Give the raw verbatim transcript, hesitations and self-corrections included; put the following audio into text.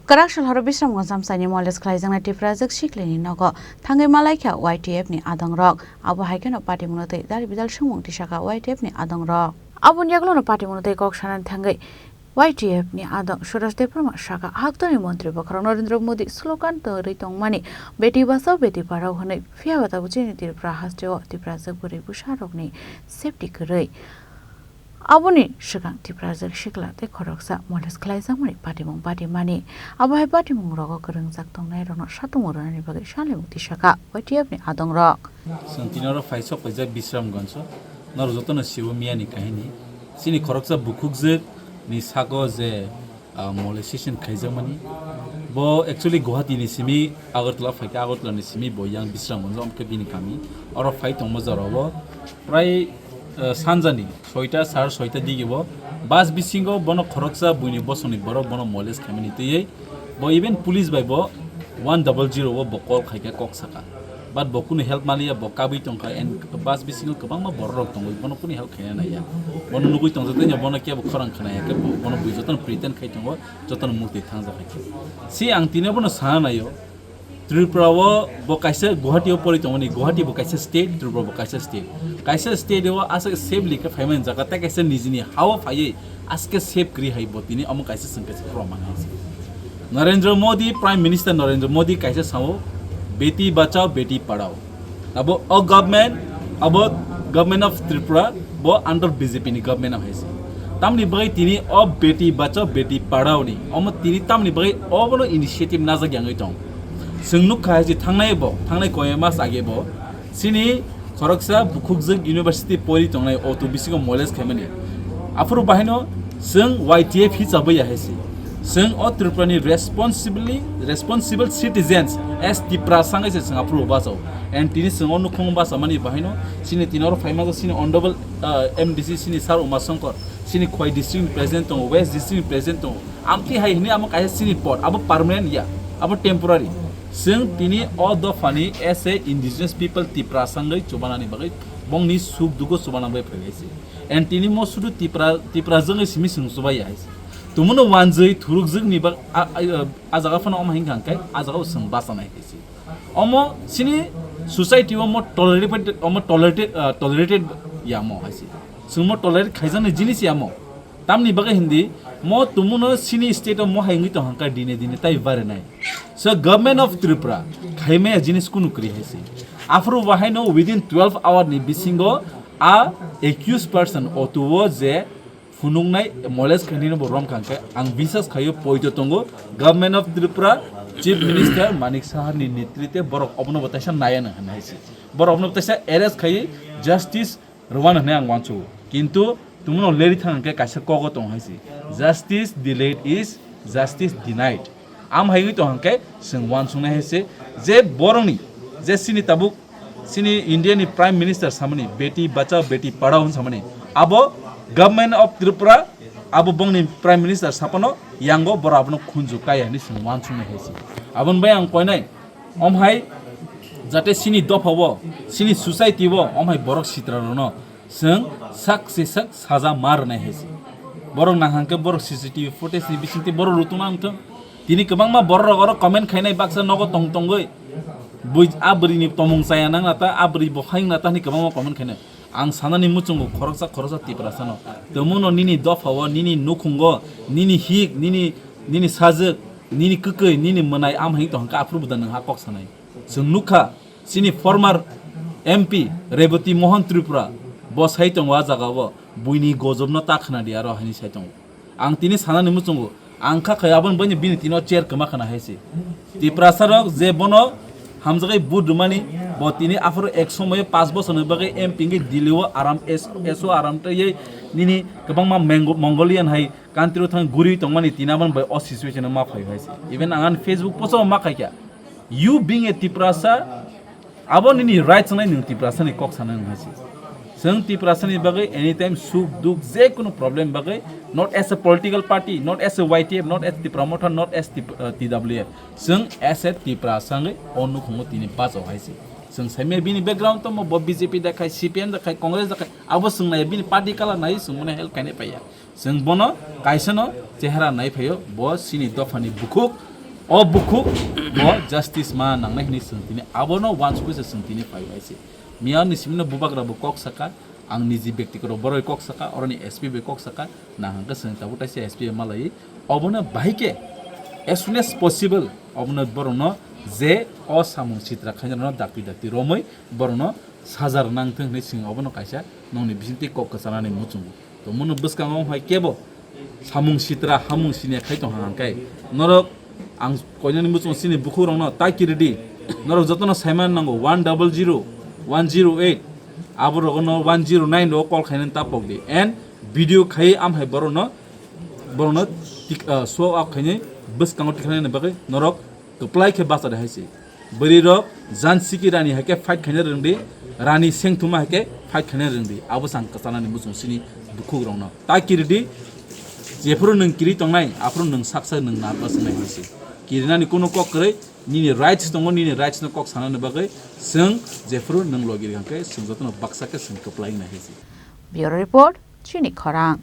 Kwrak sal horo Bisramganj amchaini moles khlaijaknai Tiprajwk siklini nogo thangwi malaikha Y T F ni adongrok. Abo hai kheno patimungno tei dal bidal swngmung tisakha Y T F ni adongrok. Aboni yagulono patimungno tei kok sanani thangwi Y T F ni adong Suraj Debbarma saka, haktorni montri bokhorok Narendra Modi slogan tongwi tongmani Beti Bachao Beti Padhao hwnwi, phiyaba tabuk chini Tripura hasteo Tiprajwk bwrwi bwsarokni safety kwrwi. Aboni swkang Tiprajwk sikla tei khoroksa moles khlaijakmani patimung patimani. Abo hai patimung rogo kwrwngjak tongnairokno satung rwnani bagwi salimung tisakha Y T F ni adongrok. Chwng tini oro phaisok paijak Bisramganjo. Norok jotono sibo miyani kahini. Chini khoroksa bukhukjwk ni sago je ah, molestation khaijakmani. Bo actually Guwahati ni simi Agartala phaikha, Agartala ni simi bo yang Bisramganjo, amkhe bini kami. Oro phai tongma jorao bo prai, ah, sanjani soita, sar soita digi bo bus bisingo bono khoroksa buini bosongni borok bono moles khaimani twiwi bo even police bai bo one double zero o bo call khaikha, kok saka. But bo kunu help maliya, bo kabui tongkha, and bus bisingo kwbangma borok rok tongo, bono kunu help khaina naiya. Bono nugui tongjaktanya, bono kebo khorang khnaya khe bo, bono bui jotono pretend khai tongo, jotono mukti thangjak hai khe. Si ang tini bono sana naio, Tripura o bo kaisa Guwahati o pori tongmani, Guwahati bo kaisa state, Tripura bo kaisa state. Kaisa state o aswk safely khe phaimani jaga, tei kaisa nijini ha o phaiwi aswk khe safe kwrwi hai bo tini omo kaisa chwng kaisa proman hai se. Narendra Modi, Prime Minister Narendra Modi kaisa sao, "Beti Bachao, Beti Padhao." Abo o government, abo government of Tripura, bo under B J P ni government hai se. Tamni bagwi tini o Beti Bachao, Beti Padhao ni, omo tini tamni bagwi obono initiative najak yangwi tong. Chwng nukha hai se thangnai bo, thangnai koi mas age bo, chini khoroksa bukhukjwk university pori tongnai, o to bisingo moles khaimani. Aphuru bahaino chwng Y T F hisabwi ya hai se. Chwng o Tripura ni responsibly, responsible citizens as Tiprasa wngwi se chwng aphuru bachao. And tini chwng o nukhung bachamani bahaino chini tini oro phaima chini honorable, uh, M D C chini Sir Uma Shankar, chini Khowai district ni president tongo, West district ni president tongo. Amtwi hai hwnwi amo kaisa chini pod, abo permanent ya, abo temporary. Chwng tini o dophani as a indigenous people Tiprasa wngwi chubanani bagwi bongni suk dugo chubana bai phaibai se. And tini mo sudu Tipra, Tipra jwngwi simi chwng chubai ya hai se. Tumuno wanjwi thurukjwkni bag-, a, a, a jaga phano omo hinkha hwnkhe a jaga o chwng bachanai hai se. Omo chini society o mo tolerated, omo tolerated, ah, tolerated ya mo hai se. Chwng mo tolerate khaijaknai jinis ya mo. Tamni bagwi hindi mo tumuno chini state o mo hai wngwi tong hwnkha dine dine tai barinai. So government of Tripura khaimaya jinis kunu kwrwi hai se. Aphuru bo haino within twelve hour ni bisingo a accused person o tuo je phunuknai moles khainino bo romkha hwnkhe ang bisas khaio poito tongo government of Tripura, Chief Minister Manik Saha ni netrite borok obono bo taisa naya nang hwnwi hai se. Borok obono bo taisa arrest khaiwi justice rwmani hwnwi ang uansukgo. Kintu tumuno leri thang hwnkhe kaisa kogo tong hai se, "Justice delayed is justice denied." Am hai wngwi tong hwnkhe chwng uansuknai hai se je borokni je chini tabuk chini India ni Prime Minister samani, "Beti Bachao, Beti Padhao" hwn samani, abo Government of Tripura, abo bongni Prime Minister sapano yango borok abono khunju kaya hwnwi chwng uansuknai hai se. Aboni bai ang koinai, omhai jate chini dopha o, chini society o omhai borok sitra rokno chwng sak se sak saja ma rwnai hai se. Borok nang hwnkhe borok C C T V footage ni bisingtwi borok rutuma wngthung. Tini kwbangma borok rok oro comment khainai baksa nogo tong tongwi. Bui a bwrwini tomung chaya nang na ta, a bwrwi bo hai wng na ta hwnwi kwbangma comment khainai. Ang sanani muchungo khoroksa khoroksa Tiprasano. Tumuno nini dopha o, nini nukhungo, nini hik, nini, nini sajwk, nini kwkwi, nini mwnai am hai tong hwnkhe aphuru bo da nwng ha kok sanai. Chwng nukha, chini former M P Rebati Mohan Tripura, bo sai tongo a jaga o, buini gojobno ta khna di aro haini sai tongo. Ang tini sanani muchungo, ang kha khai aboni baini bini tino chair kwma khna hai se. Tiprasa rok je bono hamjagai vote rwmani, bo tini aphuru ek somoyo panch bosorni bagwi M P wngwi Delhi o aram S-, S O aram tei nini kwbangma Mango-, Mongolian hai country o thang guri tongmani tini aboni bai o situation o ma phai hai se. Even ang ani Facebook post o ma khaikha. You being a Tiprasa, abo nini rights wngnai nwng Tiprasa ni kok sana nwng hai se. Chwng Tiprasa ni bagwi anytime suk duk je kunu problem bagwi, not as a political party, not as a Y T F, not as Tipra Motha, not as Tip-, uh, T W F. Chwng as a Tiprasa wngwi o nukhungo tini bachao hai se. Chwng saimaya bini background tongmo, bo B J P da khai, C P M da khai, Congress da khai, abo chwng naiya bini party colour nai chwng bono help khainai paiya. Chwng bono kaisano chehra nai phaio, bo chini dophani bukhuk, O bukhuk bo justice ma nangnai hinwi chwng tini abono wansugwi se chwng tini phai hai se. Miya ni simino bubagra bo kok saka, ang niji byaktigoto boroi kok saka, oroni S P bai kok saka, nang hangke chwng tabuk taisa S P bai malai. Obono bahai khe as soon as possible obono borokno je o samung sitra khainai rokno dakti dakti romwi borokno sajar nang thung hinwi chwng obono kaisa nongni bisingtwi kok kwchanani muchungo. To mono bwskango hai kebo samung sitra hamung sini khai tong hang kai norok ang koinani muchung sini bukhuk rokno tai kiridi norok jotono saiman nango one double zero one zero eight abo rokno one zero nine ro call khainani tapok di and video khai am hai borokno borokno tik- ah, show up khainai bwskango tikhanani bagwi norok kwplai khe bacha de hai se. Bwrwi rok Jansiki Rani hai khe fight khaina rwngdi, Rani Sengthuma hai khe fight khaina rwngdi. Abo sang kwchanani muchung sini bukhuk rokno. Ta kiridi jephuru nwng kiri tongnai, aphuru nwng saksa nwng narwkna swngnai hai se. Kirinani kuno kok kwrwi, nini rights tongo, nini rights no kok sanani bagwi chwng jephuru nwng logi rwkha khe chwng jotono baksa khe chwng kwplai wngnai hai se. Bureau Report, Chini Khorang.